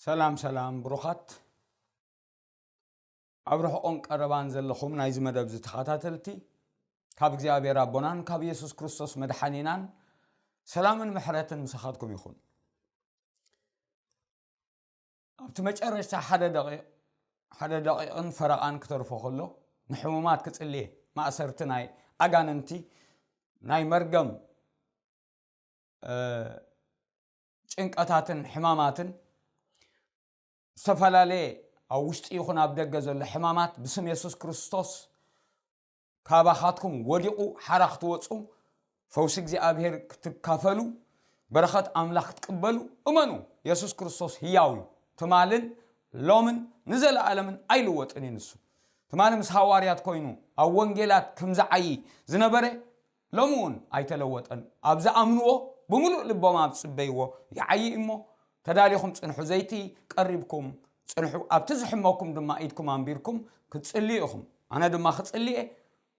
ሰላም ሰላም ብሩኻት፣ ኣብ ርሑቕን ቀረባን ዘለኹም ናይዚ መደብ ዝተኸታተልቲ፣ ካብ እግዚኣብሔር ኣቦናን ካብ ኢየሱስ ክርስቶስ መድሓኒናን ሰላምን ምሕረትን ምሳኻትኩም ይኹን። ኣብቲ መጨረሽታ ሓደ ደቂቕ፣ ሓደ ደቂቕን ፈረቓን ክተርፎ ከሎ፣ ንሕሙማት ክጽልየ፣ ማእሰርቲ ናይ ኣጋንንቲ፣ ናይ መርገም እ፣ ጭንቀታትን ሕማማትን፣ ዝተፈላለየ ኣብ ውሽጢ ይኹን ኣብ ደገ ዘሎ ሕማማት ብስም የሱስ ክርስቶስ ካባኻትኩም ወዲቑ ሓራ ክትወፁ፣ ፈውሲ እግዚኣብሔር ክትካፈሉ፣ በረኸት ኣምላኽ ክትቅበሉ እመኑ። የሱስ ክርስቶስ ህያው እዩ። ትማልን ሎምን ንዘለኣለምን ኣይልወጥን እዩ ንሱ። ትማሊ ምስ ሃዋርያት ኮይኑ ኣብ ወንጌላት ከም ዝዓዪ ዝነበረ፣ ሎሚ እውን ኣይተለወጠን። ኣብ ዝኣምንዎ ብምሉእ ልቦም ኣብ ዝጽበይዎ ይዓዪ እሞ፣ ተዳሊኹም ጽንሑ። ዘይቲ ቀሪብኩም ጽንሑ፣ ኣብቲ ዝሕመኩም ድማ ኢድኩም ኣንቢርኩም ክትጽልዩ ኢኹም። ኣነ ድማ ክጽሊ እየ።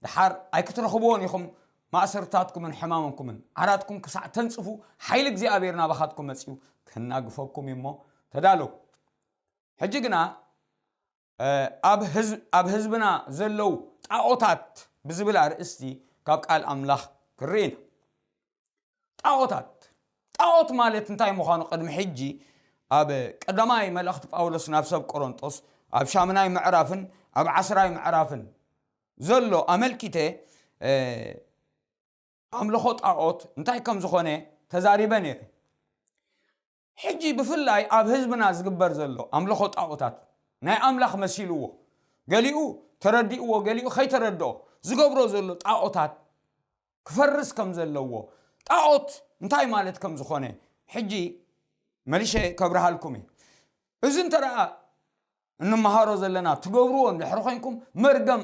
ደሓር ኣይክትረኽብዎን ኢኹም። ማእሰርታትኩምን ሕማምኩምን ዓራትኩም ክሳዕ ተንጽፉ፣ ሓይሊ እግዚኣብሔር ናባኻትኩም መጺኡ ክናግፈኩም እዩ እሞ፣ ተዳለዉ። ሕጂ ግና፣ እ፣ ኣብ ህዝ-፣ ኣብ ህዝብና ዘለዉ ጣዖታት ብዝብል ኣርእስቲ ካብ ቃል ኣምላኽ ክርኢ ኢና። ጣዖታት፣ ጣዖት ማለት እንታይ ምዃኑ ቅድሚ ሕጂ ኣብ ቀዳማይ መልእኽቲ ጳውሎስ ናብ ሰብ ቆሮንጦስ ኣብ ሻምናይ ምዕራፍን ኣብ ዓስራይ ምዕራፍን ዘሎ ኣመልኪተ፣ እ፣ ኣምልኾ ጣዖት እንታይ ከም ዝኾነ ተዛሪበ ነይረ። ሕጂ ብፍላይ ኣብ ህዝብና ዝግበር ዘሎ ኣምልኾ ጣዖታት ናይ ኣምላኽ መሲልዎ፣ ገሊኡ ተረዲእዎ፣ ገሊኡ ከይተረድኦ ዝገብሮ ዘሎ ጣዖታት ክፈርስ ከም ዘለዎ፣ ጣዖት እንታይ ማለት ከም ዝኾነ ሕጂ መሊሸ ከብርሃልኩም እዩ። እዚ እንተ ደኣ እንመሃሮ ዘለና ትገብርዎ እንድሕሪ ኮይንኩም፣ መርገም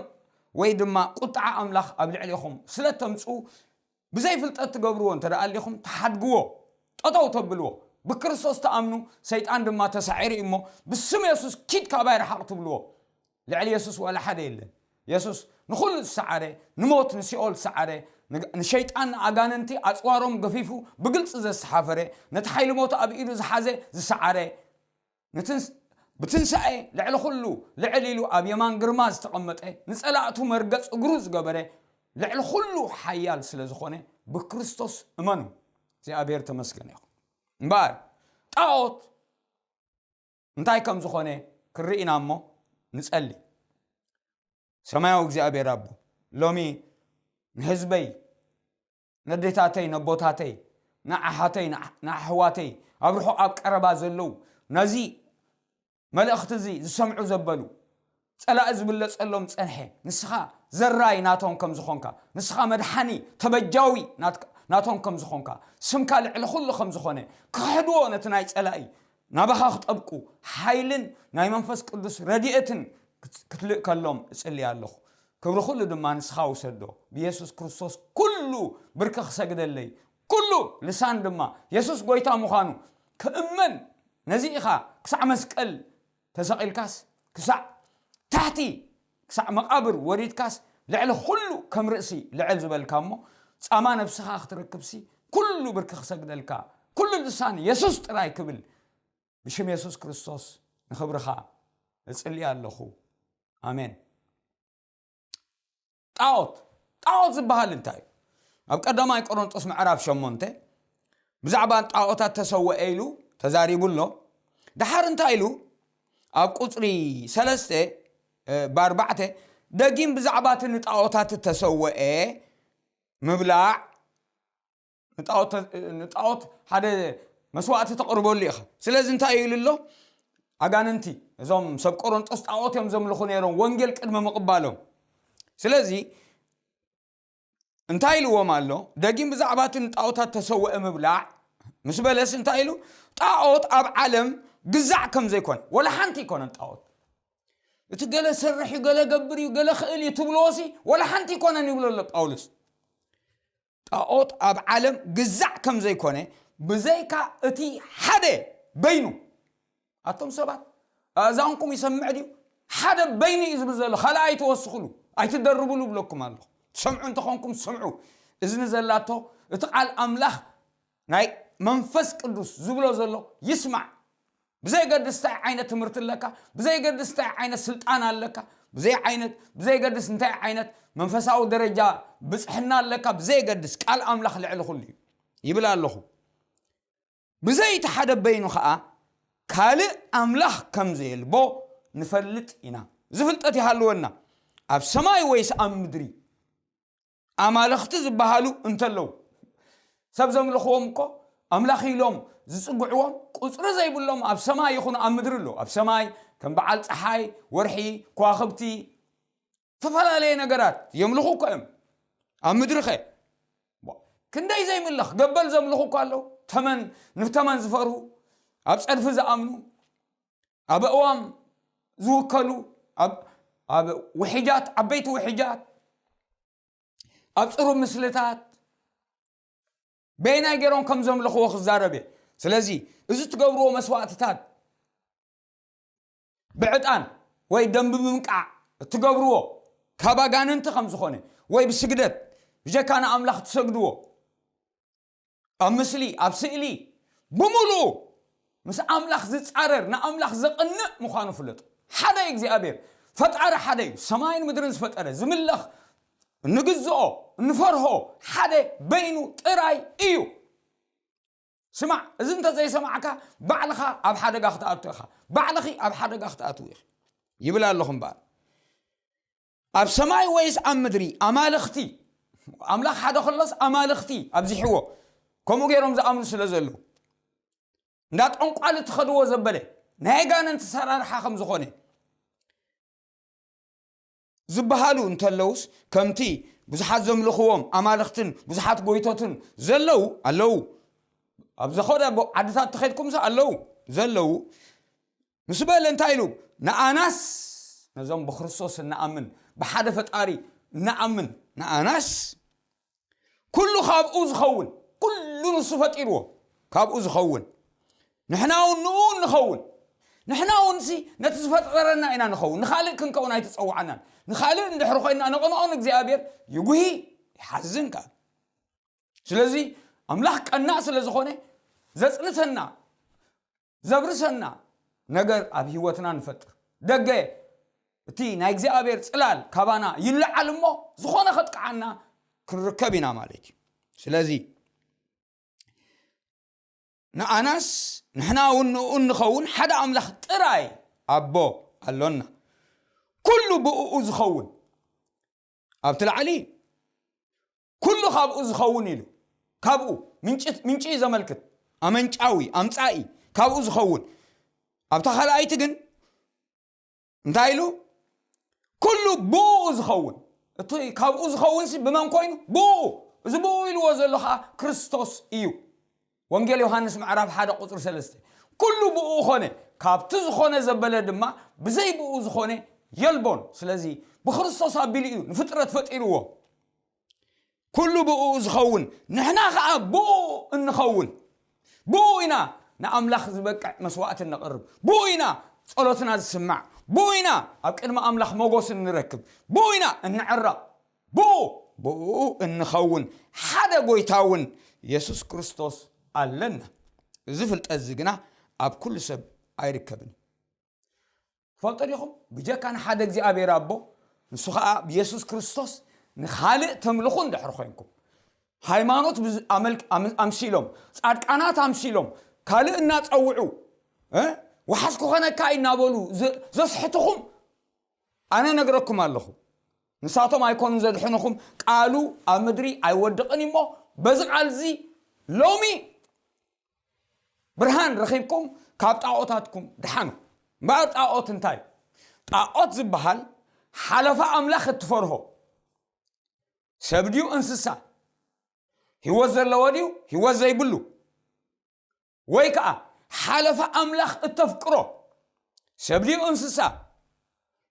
ወይ ድማ ቁጥዓ ኣምላኽ ኣብ ልዕሌኹም ስለ ተምጽኡ፣ ብዘይ ፍልጠት ትገብርዎ እንተ ደኣ ኣሊኹም፣ ትሓድግዎ፣ ጠጠው ተብልዎ። ብክርስቶስ ትኣምኑ፣ ሰይጣን ድማ ተሳዒሩ እዩ እሞ፣ ብስም የሱስ ኪድ ካባይ ርሓቕ ትብልዎ። ልዕሊ የሱስ ዋላ ሓደ የለን። የሱስ ንኹሉ ዝሰዓረ፣ ንሞት ንሲኦል ዝሰዓረ፣ ንግ-፣ ንሸይጣን ንኣጋንንቲ ኣጽዋሮም ገፊፉ ብግልጺ ዘሰሓፈረ፣ ነቲ ሓይሊ ሞት ኣብ ኢዱ ዝሓዘ ዝሰዓረ፣ ንትንስ-፣ ብትንሳኤ ልዕሊ ኩሉ ልዕል ኢሉ ኣብ የማን ግርማ ዝተቐመጠ፣ ንጸላእቱ መርገጽ እግሩ ዝገበረ፣ ልዕሊ ኩሉ ሓያል ስለ ዝኾነ ብክርስቶስ እመኑ። እግዚኣብሔር ተመስገን ይኹን። እምበኣር ጣዖት እንታይ ከም ዝኾነ ክርኢ ኢና እሞ ንጸሊ። ሰማያዊ እግዚኣብሔር ኣቦ፣ ሎሚ ንህዝበይ፣ ነዴታተይ፣ ነቦታተይ፣ ንኣሓተይ፣ ንኣ-፣ ንኣሕዋተይ፣ ኣብ ርሑቕ ኣብ ቀረባ ዘለዉ፣ ነዚ መልእኽቲ እዚ ዝሰምዑ ዘበሉ፣ ጸላኢ ዝብለጸሎም ጸንሐ፣ ንስኻ ዘራይ ናቶም ከም ዝኾንካ፣ ንስኻ መድሓኒ ተበጃዊ ናትካ-፣ ናቶም ከም ዝኾንካ፣ ስምካ ልዕሊ ኩሉ ከም ዝኾነ ክኽሕድዎ፣ ነቲ ናይ ጸላኢ ናባኻ ክጠብቁ ሓይልን ናይ መንፈስ ቅዱስ ረድኤትን ክት-፣ ክትልእከሎም እጽሊ ኣለኹ። ክብሪ ኩሉ ድማ ንስኻ ውሰዶ። ብየሱስ ክርስቶስ ኩሉ ብርኪ ክሰግደለይ፣ ኩሉ ልሳን ድማ የሱስ ጎይታ ምዃኑ ክእመን፣ ነዚ ኢኻ ክሳዕ መስቀል ተሰቒልካስ፣ ክሳዕ ታሕቲ፣ ክሳዕ መቓብር ወሪድካስ፣ ልዕሊ ኩሉ ከም ርእሲ ልዕል ዝበልካ እሞ፣ ጻማ ነብስኻ ክትረክብሲ፣ ኩሉ ብርኪ ክሰግደልካ፣ ኩሉ ልሳን የሱስ ጥራይ ክብል፣ ብሽም የሱስ ክርስቶስ ንኽብርኻ እጽሊ ኣለኹ። ኣሜን። ጣዖት፣ ጣዖት ዝበሃል እንታይ እዩ? ኣብ ቀዳማይ ቆሮንጦስ ምዕራፍ ሸሞንተ ብዛዕባ ጣዖታት ተሰወአ ኢሉ ተዛሪቡ ኣሎ። ደሓር እንታይ ኢሉ? ኣብ ቁጽሪ ሰለስተ፣ እ፣ ብኣርባዕተ፣ ደጊም ብዛዕባ እቲ ንጣዖታት እተሰወአ ምብላዕ፣ ንጣዖት፣ ንጣዖት ሓደ መስዋእቲ ተቕርበሉ ኢኻ። ስለዚ እንታይ እዩ ኢሉ ኣሎ? ኣጋንንቲ፣ እዞም ሰብ ቆሮንጦስ ጣዖት እዮም ዘምልኹ ነይሮም፣ ወንጌል ቅድሚ ምቕባሎም። ስለዚ እንታይ ኢልዎም ኣሎ? ደጊም ብዛዕባ እቲ ንጣዖታት ተሰውአ ምብላዕ ምስ በለስ እንታይ ኢሉ? ጣዖት ኣብ ዓለም ግዛዕ ከም ዘይኮነ፣ ወላ ሓንቲ ኣይኮነን ጣዖት። እቲ ገለ ሰርሕ እዩ፣ ገለ ገብር እዩ፣ ገለ ክእል እዩ ትብልዎሲ፣ ወላ ሓንቲ ኣይኮነን ይብሎ ኣሎ ጳውሎስ። ጣዖት ኣብ ዓለም ግዛዕ ከም ዘይኮነ፣ ብዘይካ እቲ ሓደ በይኑ። ኣቶም ሰባት፣ ኣእዛንኩም ይሰምዕ ድዩ? ሓደ በይኑ እዩ ዝብል ዘሎ፣ ካልእ ኣይትወስኽሉ፣ ኣይትደርብሉ እብለኩም ኣለኹ። ትሰምዑ እንተኾንኩም ስምዑ። እዝኒ ዘላቶ፣ እቲ ቃል ኣምላኽ ናይ መንፈስ ቅዱስ ዝብሎ ዘሎ ይስማዕ። ብዘይገድስ እንታይ ዓይነት ትምህርቲ ኣለካ፣ ብዘይገድስ እንታይ ዓይነት ስልጣን ኣለካ፣ ብዘይ ዓይነት ብዘይገድስ እንታይ ዓይነት መንፈሳዊ ደረጃ ብፅሕና ኣለካ፣ ብዘይገድስ ቃል ኣምላኽ ልዕሊ ኩሉ እዩ ይብል ኣለኹ። ብዘይቲ ሓደ በይኑ ኸዓ ካልእ ኣምላኽ ከም ዘየልቦ ንፈልጥ ኢና። እዚ ፍልጠት ይሃልወና። ኣብ ሰማይ ወይስ ኣብ ምድሪ ኣማልኽቲ ዝበሃሉ እንተለዉ፣ ሰብ ዘምልኽዎም እኮ ኣምላኽ ኢሎም ዝጽግዕዎም ቁጽሪ ዘይብሎም ኣብ ሰማይ ይኹኑ ኣብ ምድሪ ኣለዉ። ኣብ ሰማይ ከም በዓል ጸሓይ፣ ወርሒ፣ ከዋኽብቲ፣ ዝተፈላለየ ነገራት የምልኹ እኮ እዮም። ኣብ ምድሪ ኸ ክንደይ ዘይምለኽ ገበል ዘምልኹ እኮ ኣለዉ። ተመን ንተመን ዝፈርሁ፣ ኣብ ጸድፊ ዝኣምኑ፣ ኣብ ኣእዋም ዝውከሉ፣ ኣብ ኣብ ውሕጃት፣ ዓበይቲ ውሕጃት፣ ኣብ ጽሩብ ምስልታት በየናይ ገይሮም ከም ዘምልኽዎ ክዛረብ እየ። ስለዚ እዚ ትገብርዎ መስዋእትታት ብዕጣን ወይ ደም ብምንቃዕ እትገብርዎ ካብ ኣጋንንቲ ከም ዝኾነ ወይ ብስግደት ብጀካ ንኣምላኽ ትሰግድዎ ኣብ ምስሊ ኣብ ስእሊ ብምሉኡ ምስ ኣምላኽ ዝጻረር ንኣምላኽ ዘቕንእ ምዃኑ ፍለጡ። ሓደ እዩ እግዚኣብሔር ፈጣሪ ሓደ እዩ። ሰማይን ምድርን ዝፈጠረ ዝምለኽ እንግዝኦ እንፈርሆ ሓደ በይኑ ጥራይ እዩ። ስማዕ፣ እዚ እንተዘይሰማዕካ ባዕልኻ ኣብ ሓደጋ ክትኣቱ ኢኻ፣ ባዕልኺ ኣብ ሓደጋ ክትኣትዉ ኢኺ ይብል ኣለኹ እምበኣር። ኣብ ሰማይ ወይስ ኣብ ምድሪ ኣማልኽቲ? ኣምላኽ ሓደ ከሎስ ኣማልኽቲ ኣብዚሕዎ ከምኡ ገይሮም ዝኣምኑ ስለ ዘለዉ እንዳ ጠንቋሊ ትኸድዎ ዘበለ ናይ ኣጋንንቲ ሰራርሓ ከም ዝኾነ ዝበሃሉ እንተለውስ ከምቲ ብዙሓት ዘምልኽዎም ኣማልኽትን ብዙሓት ጎይቶትን ዘለዉ ኣለዉ። ኣብ ዘኸደ ዓድታት ተኸድኩምስ ኣለዉ ዘለዉ ምስ በለ እንታይ ኢሉ ንኣናስ ነዞም ብክርስቶስ እንኣምን ብሓደ ፈጣሪ እንኣምን ንኣናስ ኩሉ ካብኡ ዝኸውን ኩሉ ንሱ ፈጢርዎ ካብኡ ዝኸውን ንሕና እውን ንኡ ንኸውን ንሕና እውን ሲ ነቲ ዝፈጠረና ኢና ንኸውን ንኻልእ ክንከውን ኣይተፀዋዓናን ንኻልእ እንድሕር ኮይና ንቕንኦ ንእግዚኣብሔር ይጉሂ ይሓዝን ከዓ ስለዚ ኣምላኽ ቀናእ ስለ ዝኾነ ዘፅንተና ዘብርሰና ነገር ኣብ ህይወትና ንፈጥር ደገ እቲ ናይ እግዚኣብሔር ፅላል ካባና ይለዓል እሞ ዝኾነ ከጥቅዓና ክንርከብ ኢና ማለት እዩ ስለዚ ንኣናስ ንሕና እውን ንኡ እንኸውን ሓደ ኣምላኽ ጥራይ ኣቦ ኣሎና ኩሉ ብእኡ ዝኸውን ኣብቲ ላዕሊ ኩሉ ካብኡ ዝኸውን ኢሉ ካብኡ ምንጭ እዩ ዘመልክት ኣመንጫዊ ኣምፃኢ ካብኡ ዝኸውን ኣብታ ካልኣይቲ ግን እንታይ ኢሉ ኩሉ ብኡ ዝኸውን እቲ ካብኡ ዝኸውን ሲ ብመን ኮይኑ ብኡ እዚ ብኡ ኢልዎ ዘሎ ከዓ ክርስቶስ እዩ ወንጌል ዮሃንስ ምዕራፍ ሓደ ቁፅሪ ሰለስተ ኩሉ ብኡ ኾነ ካብቲ ዝኾነ ዘበለ ድማ ብዘይ ብኡ ዝኾነ የልቦን ስለዚ ብክርስቶስ ኣቢሉ እዩ ንፍጥረት ፈጢርዎ ኩሉ ብኡ ዝኸውን ንሕና ኸዓ ብኡ እንኸውን ብኡ ኢና ንኣምላኽ ዝበቅዕ መስዋዕቲ እንቕርብ ብኡ ኢና ጸሎትና ዝስማዕ ብኡ ኢና ኣብ ቅድሚ ኣምላኽ ሞጎስ እንረክብ ብኡ ኢና እንዕረቕ ብኡ ብኡ እንኸውን ሓደ ጎይታ እውን የሱስ ክርስቶስ ኣለና እዚ ፍልጠት እዚ ግና ኣብ ኩሉ ሰብ ኣይርከብን ትፈልጡ ዲኹም ብጀካ ንሓደ እግዚኣብሔር ኣቦ ንሱ ከዓ ብየሱስ ክርስቶስ ንኻልእ ተምልኹ እንድሕር ኮይንኩም ሃይማኖት ኣምሲሎም ፃድቃናት ኣምሲሎም ካልእ እናፀውዑ ወሓስ ክኾነካ እናበሉ ዘስሕትኹም ኣነ ነግረኩም ኣለኹ ንሳቶም ኣይኮኑን ዘድሕንኹም ቃሉ ኣብ ምድሪ ኣይወድቕን እሞ በዚ ቃል እዚ ሎሚ ብርሃን ረኺብኩም ካብ ጣዖታትኩም ድሓኑ እምበኣር ጣዖት እንታይ ጣዖት ዝበሃል ሓለፋ ኣምላኽ እትፈርሆ ሰብ ድዩ እንስሳ ህይወት ዘለዎ ድዩ ህይወት ዘይብሉ ወይ ከዓ ሓለፋ ኣምላኽ እተፍቅሮ ሰብ ድዩ እንስሳ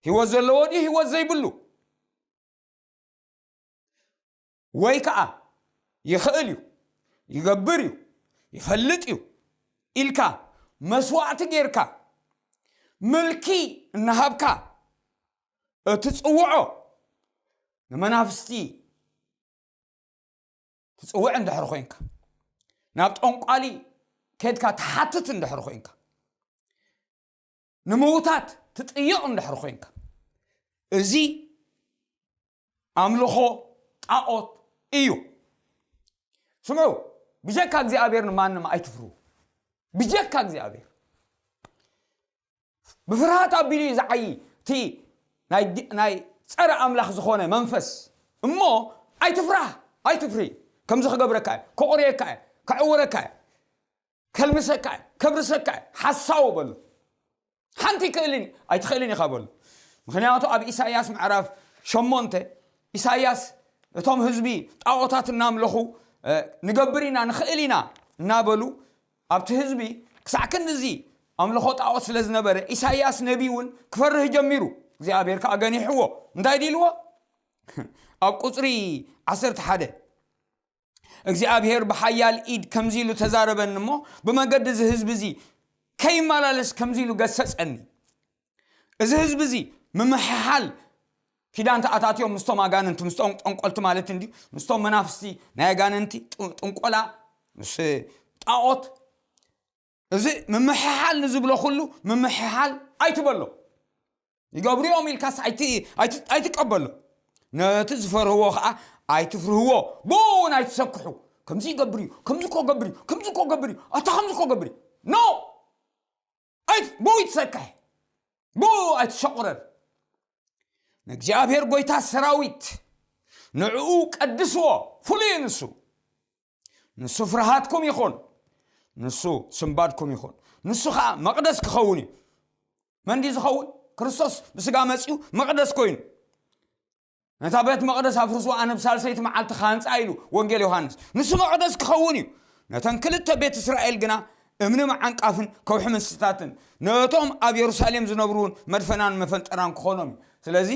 ህይወት ዘለዎ ድዩ ህይወት ዘይብሉ ወይ ከዓ ይኽእል እዩ ይገብር እዩ ይፈልጥ እዩ ኢልካ መስዋዕቲ ጌርካ ምልኪ እናሃብካ እትፅውዖ ንመናፍስቲ ትፅውዕ እንድሕር ኮይንካ ናብ ጠንቋሊ ከድካ ትሓትት እንድሕር ኮይንካ ንምውታት ትጥይቕ እንድሕር ኮይንካ፣ እዚ ኣምልኾ ጣዖት እዩ። ስምዑ፣ ብጀካ እግዚኣብሔር ንማንም ኣይትፍርሁ። ብጀካ እግዚኣብሔር። ብፍርሃት ኣቢሉ እዩ ዝዓዪ እቲ ናይ ዲ-፣ ናይ ጸረ ኣምላኽ ዝኾነ መንፈስ። እሞ ኣይትፍራህ፣ ኣይትፍሪ። ከምዚ ክገብረካ እየ፣ ከቑርየካ እየ፣ ከዕውረካ እየ፣ ከልምሰካ እየ፣ ከብርሰካ እየ። ሓሳዊ በሉ። ሓንቲ ይክእልን ኣይትኽእልን ኢኻ በሉ። ምኽንያቱ ኣብ ኢሳይያስ ምዕራፍ ሸሞንተ፣ ኢሳይያስ እቶም ህዝቢ ጣዖታት እናምለኹ፣ እ፣ ንገብር ኢና፣ ንኽእል ኢና እናበሉ ኣብቲ ህዝቢ ክሳዕ ክንድዚ ኣምልኾ ጣዖት ስለ ዝነበረ፣ ኢሳይያስ ነቢ እውን ክፈርህ ጀሚሩ። እግዚኣብሔር ከኣ ገኒሕዎ። እንታይ ድልዎ? ኣብ ቁጽሪ ዓሰርተ ሓደ፣ እግዚኣብሔር ብሓያል ኢድ ከምዚ ኢሉ ተዛረበኒ እሞ፣ ብመገዲ እዚ ህዝቢ እዚ ከይመላለስ ከምዚ ኢሉ ገሰጸኒ። እዚ ህዝቢ እዚ ምምሕሓል ኪዳን ተኣታትዮም ምስቶም ኣጋንንቲ፣ ምስቶም ጠንቆልቲ ማለት እንድዩ፣ ምስቶም መናፍስቲ ናይ ኣጋንንቲ፣ ጥ-፣ ጥንቆላ፣ ምስ ጣዖት፣ እዚ ምምሕሓል ንዝብሎ ኩሉ ምምሕሓል ኣይትበሎ። ይገብሩ እዮም ኢልካስ ኣይቲ-፣ ኣይቲ-፣ ኣይትቀበሎ። ነቲ ዝፈርህዎ ከዓ ኣይትፍርህዎ፣ ብኡ እውን ኣይትሰክሑ። ከምዚ ይገብር እዩ፣ ከምዚ እኮ ገብር እዩ፣ ከምዚ እኮ ገብር እዩ፣ ኣታ ከምዚ እኮ ገብር እዩ። ኖ! ኣይ-፣ ብኡ ይትሰክሕ፣ ብኡ ኣይትሸቑረር። ንእግዚኣብሔር ጐይታ ሰራዊት ንዕኡ ቀድስዎ፣ ፍሉይ ንሱ። ንሱ ፍርሃትኩም ይኹን፣ ንሱ ስምባድኩም ይኹን። ንሱ ኸዓ መቕደስ ክኸውን እዩ። መን ድዩ ዝኸውን? ክርስቶስ ብስጋ መጺኡ መቕደስ ኮይኑ። ነታ ቤት መቕደስ ኣፍርስዋ፣ ኣነ ብሳልሰይቲ መዓልቲ ክሃንጻ ኢሉ ወንጌል ዮሃንስ። ንሱ መቕደስ ክኸውን እዩ። ነተን ክልተ ቤት እስራኤል ግና እምኒ መዓንቃፍን ከውሒ ምስታትን፣ ነቶም ኣብ የሩሳሌም ዝነብሩ እውን መድፈናን መፈንጠራን ክኾኖም እዩ። ስለዚ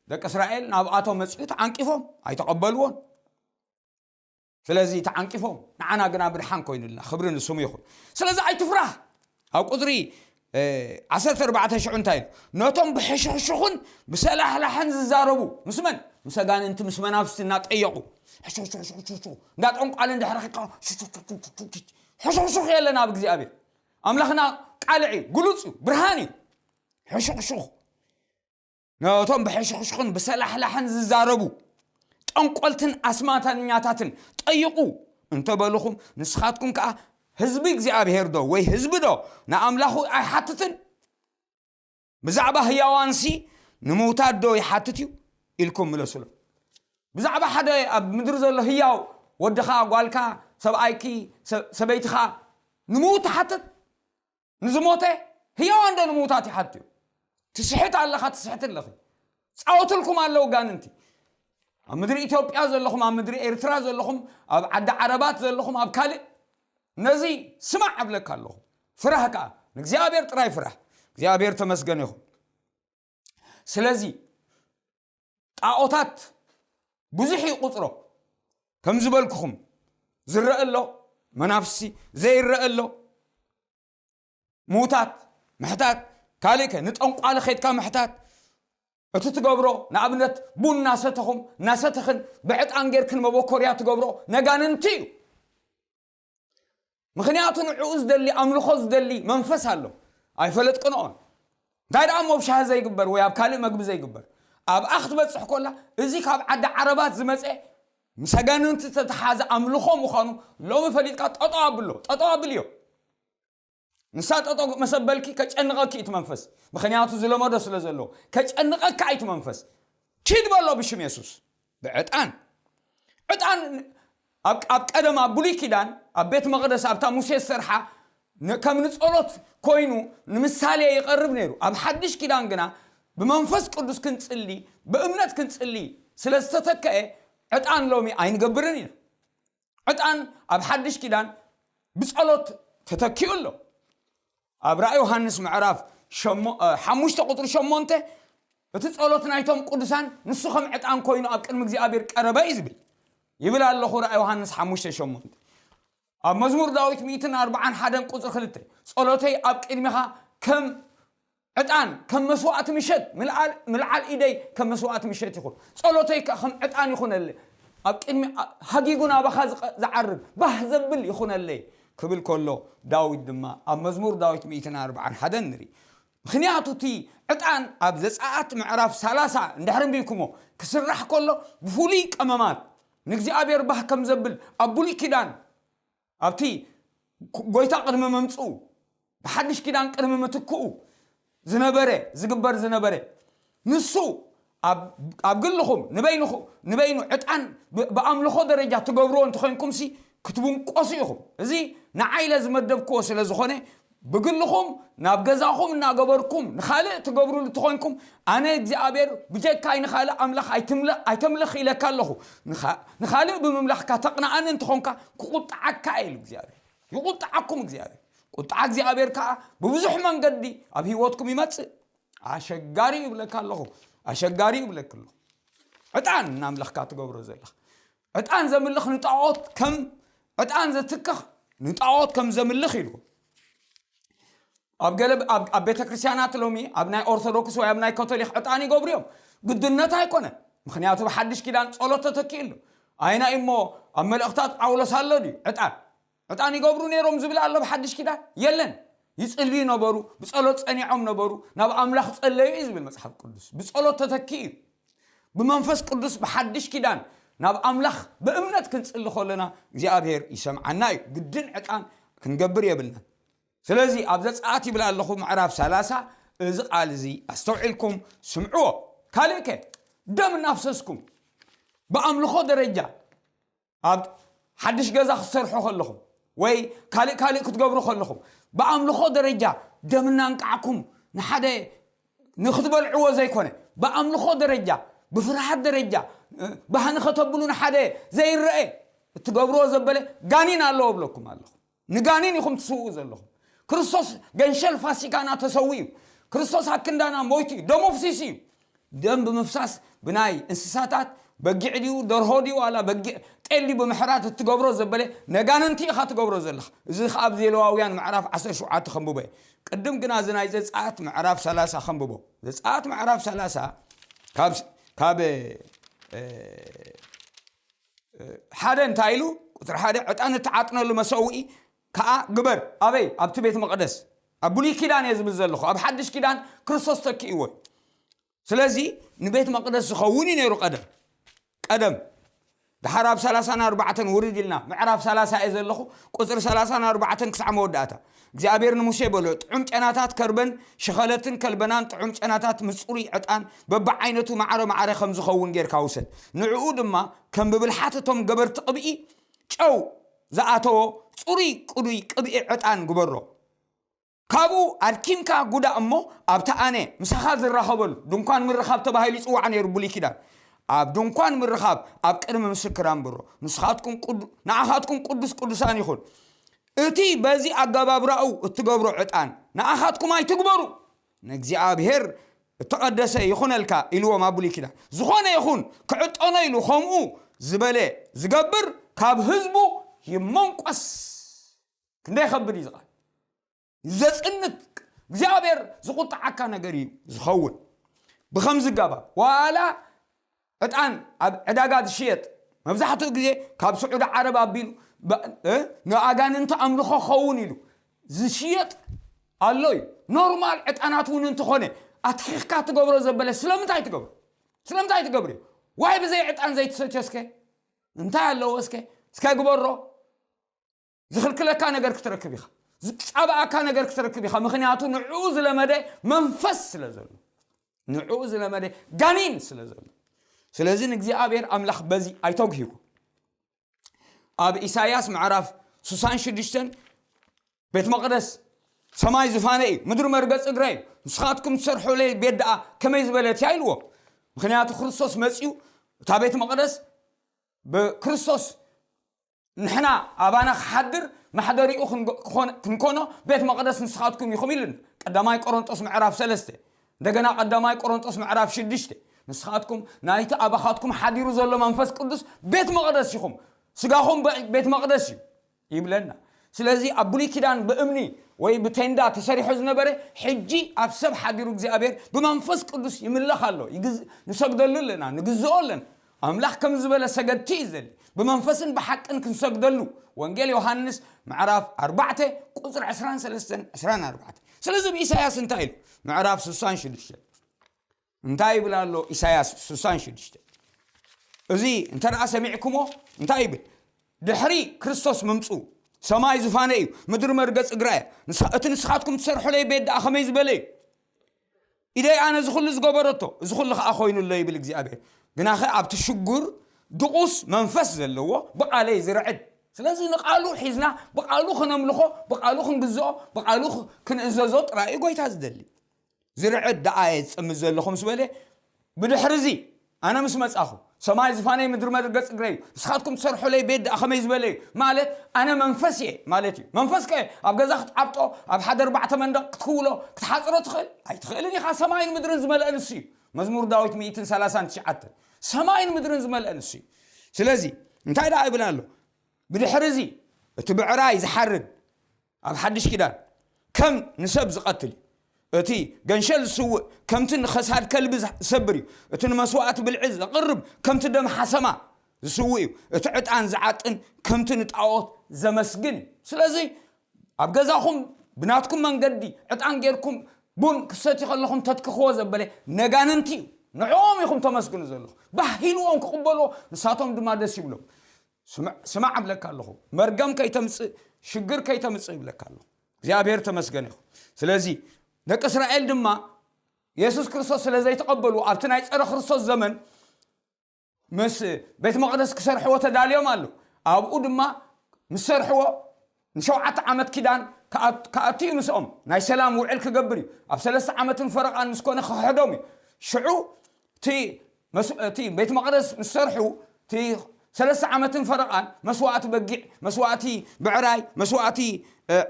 ደቂ እስራኤል ናብኣቶም መጺኡ ተዓንቂፎም ኣይተቐበልዎን። ስለዚ ተዓንቂፎም፣ ንዓና ግና ብድሓን ኮይኑልና፣ ክብሪ ንስሙ ይኹን። ስለዚ ኣይትፍራህ። ኣብ ቁጽሪ፣ እ፣ ዓሰርተ ኣርባዕተ ሽዑ እንታይ ኢሉ? ነቶም ብሕሽኽሽኹን ብሰላሕላሕን ዝዛረቡ፣ ምስ መን? ምስ ኣጋንንቲ፣ ምስ መናፍስቲ እናጠየቑ፣ ሕሽኽሽኽ፣ ሕሽኽሽኽ፣ እንዳ ጠንቋሊ እንድሕር ረኺብካ፣ ሕሽኽሽኽ የለን ኣብ እግዚኣብሔር። ኣምላኽና ቃልዕ እዩ፣ ግሉጽ እዩ፣ ብርሃን እዩ። ሕሽኽሽኽ። ነቶም ብሕሽኽሽኽን ብሰላሕላሕን ዝዛረቡ ጠንቆልትን ኣስማተኛታትን ጠይቑ እንተበልኹም፣ ንስኻትኩም ከኣ ህዝቢ እግዚኣብሔር ዶ ወይ ህዝቢ ዶ ንኣምላኹ ኣይሓትትን? ብዛዕባ ህያዋንሲ ንምውታት ዶ ይሓትት እዩ? ኢልኩም ምለሱሎም። ብዛዕባ ሓደ ኣብ ምድሪ ዘሎ ህያው ወድኻ፣ ጓልካ፣ ሰብኣይኪ፣ ሰ-፣ ሰበይትኻ ንምውት ትሓትት? ንዝሞተ ህያዋን ዶ ንምውታት ይሓቱ እዩ? ትስሕት ኣለኻ፣ ትስሕት ኣለኺ። ጻወትልኩም ኣለዉ ጋንንቲ። ኣብ ምድሪ ኢትዮጵያ ዘለኹም፣ ኣብ ምድሪ ኤርትራ ዘለኹም፣ ኣብ ዓዲ ዓረባት ዘለኹም፣ ኣብ ካልእ፣ ነዚ ስማዕ እብለካ ኣለኹ። ፍራህ ከኣ፣ ንእግዚኣብሔር ጥራይ ፍራህ። እግዚኣብሔር ተመስገን ይኹን። ስለዚ ጣዖታት ብዙሕ እዩ ቁጽሮ። ከም ዝበልኩኹም ዝረአ ኣሎ መናፍስቲ፣ ዘይረአ ኣሎ ምውታት፣ ምሕታት፣ ካልእ ከ ንጠንቋሊ ኸይድካ ምሕታት። እቲ ትገብሮ ንኣብነት ቡን እናሰተኹም እናሰተኽን ብዕጣን ጌርክን መበኮርያ ትገብሮ ነጋንንቲ እዩ። ምኽንያቱ ንዕኡ ዝደሊ ኣምልኾ ዝደሊ መንፈስ ኣሎ። ኣይፈለጥክንኦን። እንታይ ደኣ እሞ ኣብ ሻሂ ዘይግበር ወይ ኣብ ካልእ መግቢ ዘይግበር? ኣብኣ ክትበጽሕ ኮላ እዚ ካብ ዓዲ ዓረባት ዝመጸ ምስ ኣጋንንቲ ዝተተሓዘ ኣምልኾ ምዃኑ ሎሚ ፈሊጥካ ጠጠው ኣብሎ፣ ጠጠው ኣብልዮ። ንሳ ጠጠው መሰበልኪ ከጨንቐኪ እቲ መንፈስ። ምኽንያቱ ዝለመዶ ስለ ዘሎ ከጨንቐካ እዩ እቲ መንፈስ። ኪድ በሎ ብሽም የሱስ። ብዕጣን። ዕጣን ኣብ፣ ኣብ ቀደም ኣብ ብሉይ ኪዳን ኣብ ቤት መቕደስ ኣብታ ሙሴ ዝሰርሓ ን-፣ ከም ንጸሎት ኮይኑ ንምሳሌ ይቐርብ ነይሩ። ኣብ ሓድሽ ኪዳን ግና ብመንፈስ ቅዱስ ክንጽሊ፣ ብእምነት ክንጽሊ ስለ ዝተተከአ ዕጣን ሎሚ ኣይንገብርን ኢና። ዕጣን ኣብ ሓድሽ ኪዳን ብጸሎት ተተኪኡ ኣሎ። ኣብ ራእይ ዮሃንስ ምዕራፍ ሸሞ-፣ እ፣ ሓሙሽተ ቁጽሪ ሸሞንተ፣ እቲ ጸሎት ናይቶም ቅዱሳን ንሱ ከም ዕጣን ኮይኑ ኣብ ቅድሚ እግዚኣብሔር ቀረበ እዩ ዝብል። ይብል ኣለኹ ራእይ ዮሃንስ ሓሙሽተ ሸሞንተ። ኣብ መዝሙር ዳዊት ሚእትን ኣርባዓን ሓደን ቁጽሪ ክልተ፣ ጸሎተይ ኣብ ቅድሚኻ ከም ዕጣን፣ ከም መስዋእቲ ምሸት፣ ምልዓል፣ ምልዓል ኢደይ ከም መስዋእቲ ምሸት ይኹን። ጸሎተይ ከኣ ከም ዕጣን ይኹነለይ። ኣብ ቅድሚ፣ ኣ-፣ ሃጊጉ ናባኻ ዝቐ-፣ ዝዓርግ፣ ባህ ዘብል ይኹነለይ። ክብል ከሎ፣ ዳዊት ድማ ኣብ መዝሙር ዳዊት ሚእትን ኣርባዓን ሓደን ንርኢ። ምኽንያቱ እቲ ዕጣን ኣብ ዘጸኣት ምዕራፍ ሰላሳ እንድሕር ኣንቢብኩሞ ክስራሕ ከሎ ብፍሉይ ቀመማት ንእግዚኣብሔር ባህ ከም ዘብል ኣብ ብሉይ ኪዳን ኣብቲ ጎይታ ቅድሚ ምምጽኡ ብሓድሽ ኪዳን ቅድሚ ምትክኡ ዝነበረ ዝግበር ዝነበረ ንሱ ኣብ ግልኹም ንበይኑ ዕጣን ብኣምልኾ ደረጃ ትገብርዎ እንተኾይንኩምሲ ክትብንቆሱ ኢኹም። እዚ ንዓይ ኢለ ዝመደብክዎ ስለ ዝኾነ ብግልኹም ናብ ገዛኹም እናገበርኩም ንኻልእ ትገብሩሉ እንተኾይንኩም ኣነ እግዚኣብሔር ብጀካይ ንኻልእ ኣምላኽ ኣይተምልኽ ኢለካ ኣለኹ። ንኻልእ ብምምላኽካ ተቕንኣኒ እንተኾንካ ክቑጥዓካ ኢሉ እግዚኣብሔር። ይቑጥዓኩም እግዚኣብሔር። ቁጥዓ እግዚኣብሔር ከዓ ብብዙሕ መንገዲ ኣብ ህይወትኩም ይመፅእ። ኣሸጋሪ ይብለካ ኣለኹ። ኣሸጋሪ ይብለክ ኣለኹ። ዕጣን እናምለኽካ ትገብሮ ዘለኻ ዕጣን ዘምልኽ ንጣዖት ከም ዕጣን ዘትክኽ ንጣዖት ከም ዘምልኽ ኢሉ ኣብ ገለ ኣብ ቤተ ክርስቲያናት ሎሚ ኣብ ናይ ኦርቶዶክስ ወይ ኣብ ናይ ካቶሊክ ዕጣን ይገብሩ እዮም። ግድነት ኣይኮነን። ምክንያቱ ብሓድሽ ኪዳን ጸሎት ተተኪኡ ኣሎ። ኣይና እሞ ኣብ መልእኽታት ጳውሎስ ኣሎ ድዩ ዕጣን ዕጣን ይገብሩ ነይሮም ዝብል ኣሎ ብሓድሽ ኪዳን? የለን። ይጽልዩ ነበሩ፣ ብጸሎት ጸኒዖም ነበሩ፣ ናብ ኣምላኽ ጸለዩ እዩ ዝብል መጽሓፍ ቅዱስ። ብጸሎት ተተኪኡ እዩ። ብመንፈስ ቅዱስ ብሓድሽ ኪዳን ናብ ኣምላኽ ብእምነት ክንጽሊ ከለና እግዚኣብሔር ይሰምዓና እዩ። ግድን ዕጣን ክንገብር የብልናን። ስለዚ ኣብ ዘጸኣት ይብል ኣለኹ ምዕራፍ ሰላሳ እዚ ቃል እዚ ኣስተውዒልኩም ስምዕዎ። ካልእ ከ ደም እናፍሰስኩም ብኣምልኾ ደረጃ ኣብ ሓድሽ ገዛ ክትሰርሑ ከለኹም ወይ ካልእ ካልእ ክትገብሩ ከለኹም ብኣምልኾ ደረጃ ደም እናንቃዕኩም ንሓደ ንክትበልዕዎ ዘይኮነ ብኣምልኾ ደረጃ ብፍርሃት ደረጃ ባህኒ ከተብሉ ንሓደ ዘይረአ እትገብርዎ ዘበለ ጋኒን ኣለዎ ብለኩም ኣለኹ። ንጋኒን ኢኹም ትስውኡ ዘለኹም። ክርስቶስ ገንሸል ፋሲካና ተሰዊ እዩ። ክርስቶስ ኣክንዳና ሞይቱ እዩ። ደሙ ፍሲሱ እዩ። ደም ብምፍሳስ ብናይ እንስሳታት በጊዕ ድዩ ደርሆ ድዩ ዋላ በጊዕ ጤል ድዩ ብምሕራት እትገብሮ ዘበለ ነጋንንቲ ኢኻ ትገብሮ ዘለኻ። እዚ ከዓ ኣብ ዜለዋውያን ምዕራፍ ዓሰርተ ሸውዓተ ከንብቦ እየ። ቅድም ግና እዚ ናይ ዘጸኣት ምዕራፍ ሰላሳ ከንብቦ። ዘጸኣት ምዕራፍ ሰላሳ ካብ ካብ ሓደ እንታይ ኢሉ ቁፅሪ ሓደ ዕጣን እትዓጥነሉ መሰውኢ ከዓ ግበር። ኣበይ? ኣብቲ ቤት መቅደስ። ኣብ ብሉይ ኪዳን እየ ዝብል ዘለኹ። ኣብ ሓድሽ ኪዳን ክርስቶስ ተኪእዎ እዩ። ስለዚ ንቤት መቅደስ ዝኸውን እዩ ነይሩ ቀደም ቀደም ድሓር ኣብ ሰላሳን ኣርባዕተን ውርድ ኢልና ምዕራፍ ሰላሳ እየ ዘለኹ። ቁፅሪ ሰላሳን ኣርባዕተን ክሳዕ መወዳእታ እግዚኣብሔር ንሙሴ በሎ፣ ጥዑም ጨናታት ከርበን ሸኸለትን ከልበናን ጥዑም ጨናታት ምፅሩይ ዕጣን በብዓይነቱ ማዕረ ማዕረ ከም ዝኸውን ጌርካ ውሰድ። ንዕኡ ድማ ከም ብብልሓት እቶም ገበርቲ ቅብኢ ጨው ዝኣተዎ ፅሩይ ቅዱይ ቅብኢ ዕጣን ግበሮ። ካብኡ ኣድኪምካ ጉዳእ እሞ ኣብቲ ኣነ ምሳኻ ዝራኸበሉ ድንኳን ምርኻብ ተባሂሉ ይፅዋዕ ነይሩ ብሉይ ኪዳን። ኣብ ድንኳን ምርኻብ ኣብ ቅድሚ ምስክር ኣንብሮ። ንስኻትኩም ንኣኻትኩም ቅዱስ ቅዱሳን ይኹን። እቲ በዚ ኣገባብራኡ እትገብሮ ዕጣን ንኣኻትኩም ኣይትግበሩ፣ ንእግዚኣብሔር እተቐደሰ ይኹነልካ ኢልዎም ኣብ ብሉይ ኪዳን። ዝኾነ ይኹን ክዕጠኖ ኢሉ ከምኡ ዝበለ ዝገብር ካብ ህዝቡ ይመንቆስ። ክንደይ ከብድ እዩ ዝቓል ዘጽንት እግዚኣብሔር ዝቁጣዓካ ነገር እዩ ዝኸውን። ብኸምዚ ገባብ ዋላ ዕጣን ኣብ ዕዳጋ ዝሽየጥ መብዛሕትኡ ግዜ ካብ ስዑዲ ዓረብ ኣቢሉ ንኣጋንንቲ ኣምልኾ ኸውን ኢሉ ዝሽየጥ ኣሎ እዩ። ኖርማል ዕጣናት እውን እንተኾነ ኣትሒኽካ ትገብሮ ዘበለ ስለምንታይ ትገብሮ? ስለምንታይ ትገብር እዩ? ዋይ ብዘይ ዕጣን ዘይትሰትዮ እስከ እንታይ ኣለዎ እስከ እስከ ግበሮ። ዝኽልክለካ ነገር ክትረክብ ኢኻ። ዝጻብኣካ ነገር ክትረክብ ኢኻ። ምኽንያቱ ንዕኡ ዝለመደ መንፈስ ስለ ዘሎ፣ ንዕኡ ዝለመደ ጋኒን ስለ ዘሎ። ስለዚ ንእግዚኣብሔር ኣምላኽ በዚ ኣይተግሂሩ። ኣብ ኢሳይያስ ምዕራፍ ስሳን ሽዱሽተን ቤት መቕደስ ሰማይ ዝፋነ እዩ፣ ምድሪ መርገጽ እግረ እዩ፣ ንስኻትኩም ትሰርሑለይ ቤት ደኣ ከመይ ዝበለት እያ ኢልዎ። ምኽንያቱ ክርስቶስ መጺኡ እታ ቤት መቕደስ ብክርስቶስ ንሕና ኣባና ክሓድር ማሕደሪኡ ክንኮኖ ቤት መቕደስ ንስኻትኩም ኢኹም ኢሉና። ቀዳማይ ቆሮንጦስ ምዕራፍ ሰለስተ እንደገና ቀዳማይ ቆሮንጦስ ምዕራፍ ሽዱሽተ ንስኻትኩም ናይቲ ኣባኻትኩም ሓዲሩ ዘሎ መንፈስ ቅዱስ ቤት መቕደስ ኢኹም፣ ስጋኹም ቤት መቕደስ እዩ ይብለና። ስለዚ ኣብ ብሉይ ኪዳን ብእምኒ ወይ ብቴንዳ ተሰሪሑ ዝነበረ ሕጂ ኣብ ሰብ ሓዲሩ እግዚኣብሔር ብመንፈስ ቅዱስ ይምለኽ ኣሎ። ንሰግደሉ ኣለና፣ ንግዝኦ ኣለና። ኣምላኽ ከም ዝበለ ሰገድቲ እዩ ዘድሊ። ብመንፈስን ብሓቅን ክንሰግደሉ። ወንጌል ዮሃንስ ምዕራፍ ኣርባዕተ ቁፅሪ ዕስራን ሰለስተን ዕስራን ኣርባዕተ። ስለዚ ብኢሳያስ እንታይ ኢሉ? ምዕራፍ ስሳን ሽዱሽተ እንታይ ይብል ኣሎ? ኢሳያስ ስሳን ሽዱሽተ እዚ እንተ ደኣ ሰሚዕኩሞ እንታይ ይብል? ድሕሪ ክርስቶስ ምምፁ ሰማይ ዝፋነ እዩ፣ ምድሪ መርገጽ እግራ እያ። ንስ- እቲ ንስኻትኩም ትሰርሑለይ ቤት ደኣ ከመይ ዝበለ እዩ? ኢደይ ኣነ እዚ ኩሉ ዝገበረቶ፣ እዚ ኩሉ ኸዓ ኮይኑ ኣሎ ይብል እግዚኣብሔር። ግናኸ ኣብቲ ሽጉር ድቑስ መንፈስ ዘለዎ ብቓለይ ዝርዕድ። ስለዚ ንቓሉ ሒዝና ብቓሉ ክነምልኾ፣ ብቓሉ ክንግዝኦ፣ ብቓሉ ክ- ክንእዘዞ ጥራይ እዩ ጎይታ ዝደሊ። ዝርዕድ ደኣ እየ ዝጽምዝ ዘለኹ ምስ በለ፣ ብድሕሪ እዚ ኣነ ምስ መጻኹ ሰማይ ዝፋነይ ምድሪ መርገጽ እግረይ እዩ፣ ንስኻትኩም ትሰርሑለይ ቤት ደኣ ከመይ ዝበለ እዩ ማለት ኣነ መንፈስ እየ ማለት እዩ። መንፈስ ከ ኣብ ገዛ ክትዓብጦ፣ ኣብ ሓደ ኣርባዕተ መንደቕ ክትክውሎ ክትሓጽሮ ትኽእል ኣይትኽእልን ኢኻ። ሰማይን ምድርን ዝመልአ ንሱ እዩ። መዝሙር ዳዊት ሚእትን ሰላሳን ትሽዓተን ሰማይን ምድርን ዝመልአ ንሱ እዩ። ስለዚ እንታይ ደኣ ይብል ኣሎ? ብድሕሪ እዚ እቲ ብዕራይ ዝሓርድ ኣብ ሓድሽ ኪዳን ከም ንሰብ ዝቐትል እዩ። እቲ ገንሸል ዝስውእ ከምቲ ንኸሳድ ከልቢ ዝሰብር እዩ። እቲ ንመስዋእቲ ብልዒ ዘቕርብ ከምቲ ደም ሓሰማ ዝስውእ እዩ። እቲ ዕጣን ዝዓጥን ከምቲ ንጣዖት ዘመስግን እዩ። ስለዚ ኣብ ገዛኹም ብናትኩም መንገዲ ዕጣን ጌርኩም ቡን ክሰትዩ ከለኹም ተትክኽዎ ዘበለ ነጋንንቲ እዩ። ንዕኦም ኢኹም ተመስግኑ ዘለኹ። ባህ ኢልዎም ክቕበልዎ ንሳቶም ድማ ደስ ይብሎም። ስማዕ እብለካ ኣለኹ፣ መርገም ከይተምፅእ ሽግር ከይተምፅእ እብለካ ኣለኹ። እግዚኣብሔር ተመስገን ይኹን። ስለዚ ደቂ እስራኤል ድማ የሱስ ክርስቶስ ስለ ዘይተቐበሉ ኣብቲ ናይ ፀረ ክርስቶስ ዘመን ምስ ቤት መቕደስ ክሰርሕዎ ተዳልዮም ኣለዉ። ኣብኡ ድማ ምስ ሰርሕዎ ንሸውዓተ ዓመት ኪዳን ክኣቱ እዩ ምስኦም። ናይ ሰላም ውዕል ክገብር እዩ። ኣብ ሰለስተ ዓመትን ፈረቓን ምስ ኮነ ክሕዶም እዩ። ሽዑ እቲ እቲ ቤት መቕደስ ምስ ሰርሑ እቲ ሰለስተ ዓመትን ፈረቓን መስዋእቲ በጊዕ፣ መስዋእቲ ብዕራይ፣ መስዋእቲ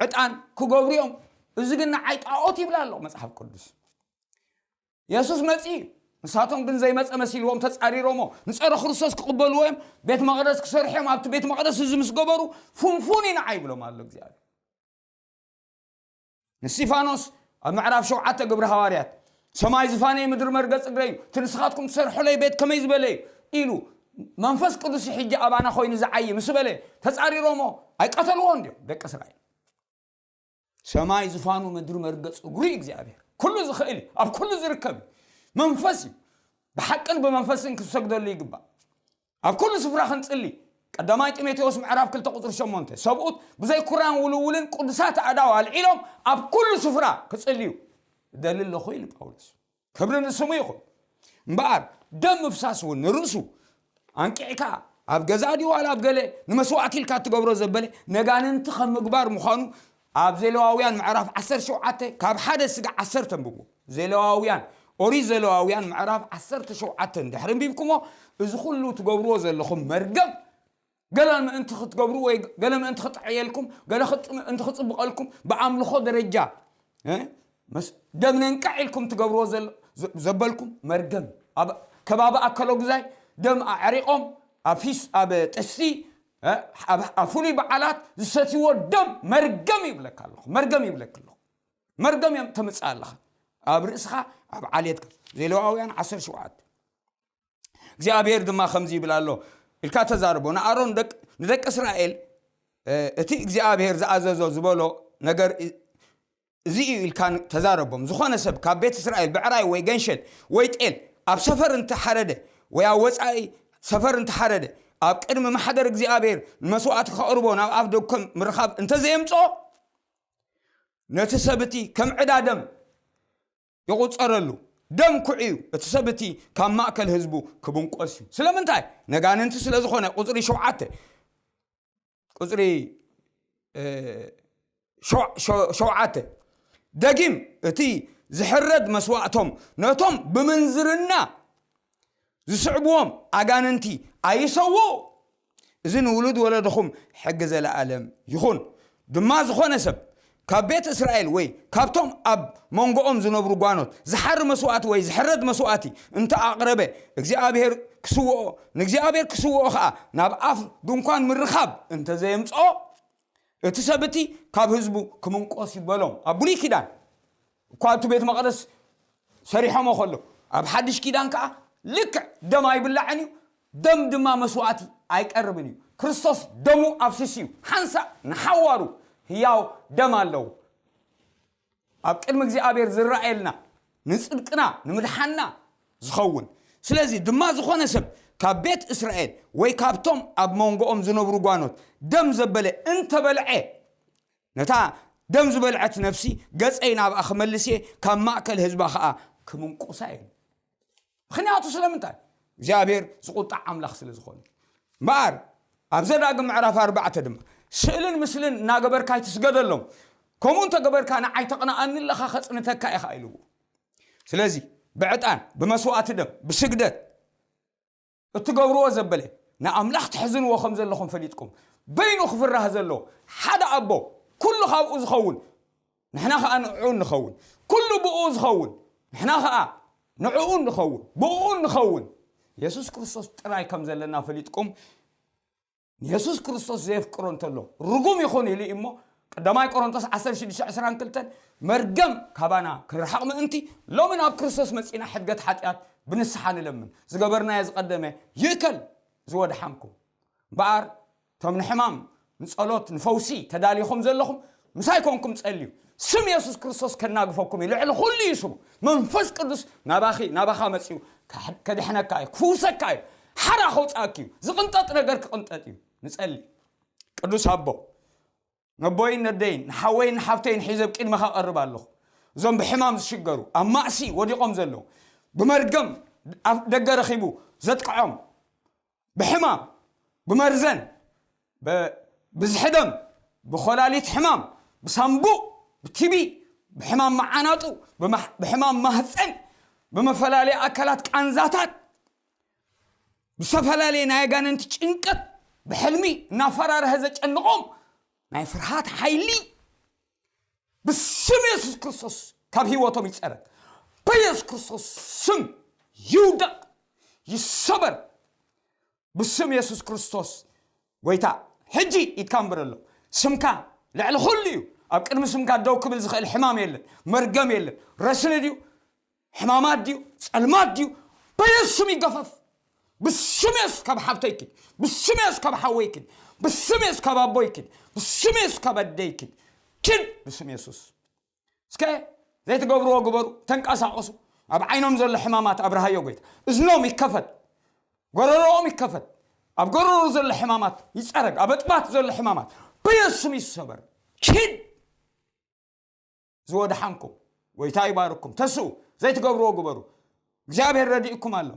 ዕጣን ክገብሩ እዮም። እዚ ግን ንዓይ ጣዖት ይብላ ኣሎ መፅሓፍ ቅዱስ። የሱስ መፂ እዩ። ንሳቶም ግን ዘይመፀ መሲልዎም ተፃሪሮሞ ንፀረ ክርስቶስ ክቕበልዎ እዮም። ቤት መቕደስ ክሰርሑ እዮም። ኣብቲ ቤት መቕደስ እዚ ምስ ገበሩ ፍንፉን እዩ ንዓይ ይብሎም ኣሎ እግዚኣብሔር። ንስቲፋኖስ ኣብ ምዕራፍ ሸውዓተ ግብሪ ሃዋርያት ሰማይ ዝፋነይ ምድሪ መርገፅ እግረይ እዩ፣ እቲ ንስኻትኩም ትሰርሑለይ ቤት ከመይ ዝበለ እዩ ኢሉ መንፈስ ቅዱስ ሕጂ ኣባና ኮይኑ ዝዓይ ምስ በለ ተፃሪሮሞ ኣይቀተልዎን ድዮም ደቂ እስራኤል? ሰማይ ዝፋኑ ምድሪ መርገፅ እግሩ እዩ እግዚኣብሔር። ኩሉ ዝኽእል እዩ፣ ኣብ ኩሉ ዝርከብ እዩ። መንፈስ እዩ። ብሓቅን ብመንፈስን ክንሰግደሉ ይግባእ። ኣብ ኩሉ ስፍራ ክንጽሊ ቀዳማይ ጢሞቴዎስ ምዕራፍ ክልተ ቁፅሪ ሸሞንተ ሰብኡት ብዘይ ኩራን ውልውልን ቅዱሳት ኣእዳው ኣልዒሎም ኣብ ኩሉ ስፍራ ክጽልዩ እደሊ ኣለኹ ኢሉ ጳውሎስ። ክብሪ ንስሙ ይኹን። እምበኣር ደም ምፍሳስ እውን ንርእሱ ኣንቂዕካ ኣብ ገዛ ድዩ ዋላ ኣብ ገለ ንመስዋእቲ ኢልካ እትገብሮ ዘበለ ነጋንንቲ ከም ምግባር ምዃኑ ኣብ ዜሌዋውያን ምዕራፍ ዓሰርተ ሸውዓተ ካብ ሓደ ስጋ ዓሰርተ ኣንብብዎ። ዜሌዋውያን ኦሪት ዜሌዋውያን ምዕራፍ ዓሰርተ ሸውዓተ እንድሕሪ ኣንቢብኩሞ እዚ ኩሉ ትገብርዎ ዘለኹም መርገም ገለ ምእንቲ ክትገብሩ ወይ ገለ ምእንቲ ክጥዕየልኩም ገለ ምእንቲ ክፅብቐልኩም ብኣምልኾ ደረጃ ደም ነንቃዕ ኢልኩም ትገብርዎ ዘበልኩም መርገም ከባቢ ኣከሎ ግዛይ ደም ኣዕሪቖም ኣብ ፊስ ኣብ ጥስቲ ኣብ ፍሉይ በዓላት ዝሰትይዎ ደም መርገም ይብለካ ኣለኹ። መርገም ይብለክ ኣለኹ። መርገም እዮም ተምፅእ ኣለኻ ኣብ ርእስኻ ኣብ ዓልየትካ። ዜሌዋውያን ዓሰርተ ሸውዓተ እግዚኣብሔር ድማ ከምዚ ይብል ኣሎ ኢልካ ተዛርቦ ንኣሮን ንደቂ እስራኤል እቲ እግዚኣብሔር ዝኣዘዞ ዝበሎ ነገር እዚ እዩ ኢልካ ተዛረቦም። ዝኾነ ሰብ ካብ ቤት እስራኤል ብዕራይ ወይ ገንሸል ወይ ጤል ኣብ ሰፈር እንተሓረደ ወይ ኣብ ወፃኢ ሰፈር እንተሓረደ ኣብ ቅድሚ ማሕደር እግዚኣብሔር ንመስዋእቲ ከቕርቦ ናብ ኣፍ ደኮም ምርኻብ እንተዘየምፅኦ ነቲ ሰብ እቲ ከም ዕዳ ደም ይቑፀረሉ። ደም ኩዕዩ እቲ ሰብ እቲ ካብ ማእከል ህዝቡ ክብንቆስ እዩ። ስለምንታይ? ነጋንንቲ ስለ ዝኾነ። ቁፅሪ ሸውዓተ ቁፅሪ ሸውዓተ ደጊም እቲ ዝሕረድ መስዋእቶም ነቶም ብምንዝርና ዝስዕብዎም ኣጋንንቲ ኣይሰውኡ። እዚ ንውሉድ ወለድኹም ሕጊ ዘለኣለም ይኹን። ድማ ዝኾነ ሰብ ካብ ቤት እስራኤል ወይ ካብቶም ኣብ መንጎኦም ዝነብሩ ጓኖት ዝሓሪ መስዋእቲ ወይ ዝሕረድ መስዋእቲ እንተ ኣቕረበ እግዚኣብሔር ክስውኦ ንእግዚኣብሔር ክስውኦ ኸዓ ናብ ኣፍ ድንኳን ምርኻብ እንተ ዘየምፅኦ እቲ ሰብ እቲ ካብ ህዝቡ ክምንቆስ ይበሎም። ኣብ ብሉይ ኪዳን እኳ እቲ ቤት መቕደስ ሰሪሖሞ ከሎ ኣብ ሓድሽ ኪዳን ከዓ ልክዕ ደም ኣይብላዕን እዩ። ደም ድማ መስዋእቲ ኣይቀርብን እዩ። ክርስቶስ ደሙ ኣፍሲስ እዩ። ሓንሳእ ንሓዋሩ ህያው ደም ኣለዎ። ኣብ ቅድሚ እግዚኣብሔር ዝረኣየልና፣ ንጽድቅና፣ ንምድሓንና ዝኸውን። ስለዚ ድማ ዝኾነ ሰብ ካብ ቤት እስራኤል ወይ ካብቶም ኣብ መንጎኦም ዝነብሩ ጓኖት ደም ዘበለ እንተበልዐ፣ ነታ ደም ዝበልዐት ነፍሲ ገጸይ ናብኣ ክመልስ እየ፣ ካብ ማእከል ህዝባ ኸኣ ክምንቁሳ እየ። ምኽንያቱ ስለምንታይ? እግዚኣብሔር ዝቑጣዕ ኣምላኽ ስለ ዝኾነ። እምበኣር ኣብ ዘዳግም ምዕራፍ ኣርባዕተ ድማ፣ ስእልን ምስልን እናገበርካ ኣይትስገደሎም፣ ከምኡ እንተገበርካ ንዓይ ተቕንኣኒ ኣለኻ፣ ከጽንተካ እየ ኸኣ ኢልዎ። ስለዚ ብዕጣን፣ ብመስዋእቲ ደም፣ ብስግደት እትገብርዎ ዘበለ ንኣምላኽ ትሕዝንዎ ከም ዘለኹም ፈሊጥኩም፣ በይኑ ክፍራህ ዘለዎ ሓደ ኣቦ፣ ኩሉ ካብኡ ዝኸውን፣ ንሕና ኸኣ ንዕኡ ንኸውን። ኩሉ ብኡ ዝኸውን፣ ንሕና ኸኣ ንዕኡ ንኸውን፣ ብኡ ንኸውን። የሱስ ክርስቶስ ጥራይ ከም ዘለና ፈሊጥኩም፣ ንየሱስ ክርስቶስ ዘየፍቅሮ እንተሎ ርጉም ይኹን ኢሉ እዩ እሞ፣ ቀዳማይ ቆሮንቶስ ዓሰርተ ሽዱሽተ ዕስራን ክልተን፣ መርገም ካባና ክርሓቕ ምእንቲ ሎሚ ናብ ክርስቶስ መጺና ሕድገት ሓጢኣት ብንስሓ ንለምን። ዝገበርናዮ ዝቐደመ ይእከል፣ ዝወድሓንኩም። እምበኣር እቶም ንሕማም፣ ንጸሎት፣ ንፈውሲ ተዳሊኹም ዘለኹም ምሳይ ኮንኩም ጸልዩ። ስም የሱስ ክርስቶስ ከናግፈኩም እዩ። ልዕሊ ኩሉ እዩ ስሙ። መንፈስ ቅዱስ ናባኺ፣ ናባኻ መጺኡ ከሕ-፣ ከድሕነካ እዩ፣ ክፍውሰካ እዩ፣ ሓራ ከውጽኣኪ እዩ፣ ዝቕንጠጥ ነገር ክቕንጠጥ እዩ። ንጸሊ። ቅዱስ ኣቦ፣ ነቦይን ነደይን፣ ንሓወይን ንሓፍተይን ሒዘ ኣብ ቅድመኻ ቀርብ ኣለኹ። እዞም ብሕማም ዝሽገሩ፣ ኣብ ማእሲ ወዲቖም ዘለዉ፣ ብመርገም ኣብ ደገ ረኺቡ ዘጥቅዖም፣ ብሕማም፣ ብመርዘን፣ ብ-፣ ብዝሒ ደም፣ ብኮላሊት ሕማም፣ ብሳምቡእ፣ ብቲቢ፣ ብሕማም መዓናጡ፣ ብማሕ-፣ ብሕማም ማህፀን፣ ብመፈላለየ ኣካላት ቃንዛታት፣ ብዝተፈላለየ ናይ ኣጋንንቲ ጭንቀት፣ ብሕልሚ እናፈራርሀ ዘጨንቖም ናይ ፍርሃት ሓይሊ ብስም የሱስ ክርስቶስ ካብ ህይወቶም ይጸረግ። በየሱስ ክርስቶስ ስም ይውደቕ፣ ይሰበር። ብስም የሱስ ክርስቶስ ጎይታ፣ ሕጂ ኢድካ እምበር ኣሎ። ስምካ ልዕሊ ኩሉ እዩ። ኣብ ቅድሚ ስምካ ደው ክብል ዝኽእል ሕማም የለን፣ መርገም የለን። ረስኒ ድዩ? ሕማማት ድዩ? ጸልማት ድዩ? በየሱስ ስም ይገፈፍ። ብስም የሱስ ካብ ሓብተይ ኪድ። ብስም የሱስ ካብ ሓወይ ኪድ። ብስም የሱስ ካብ ኣቦይ ኪድ። ብስም የሱስ ካብ ኣደይ ኪድ። ኪድ ብስም የሱስ። እስከ ዘይትገብርዎ ግበሩ፣ ተንቀሳቐሱ። ኣብ ዓይኖም ዘሎ ሕማማት ኣብርሃዮ ጎይታ። እዝኖም ይከፈት፣ ጎረሮኦም ይከፈት። ኣብ ጎረሮ ዘሎ ሕማማት ይጸረግ፣ ኣብ ኣጥባት ዘሎ ሕማማት በየሱስ ስም ይሰበር። ኪድ ዝወድሓንኩም። ጎይታ ይባርኩም። ተስኡ፣ ዘይትገብርዎ ግበሩ። እግዚኣብሔር ረዲእኩም ኣሎ።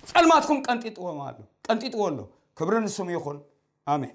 ጸልማትኩም ቀንጢጥዎም ኣሎ፣ ቀንጢጥዎ ኣሎ። ክብሪ ንስሙ ይኹን። ኣሜን።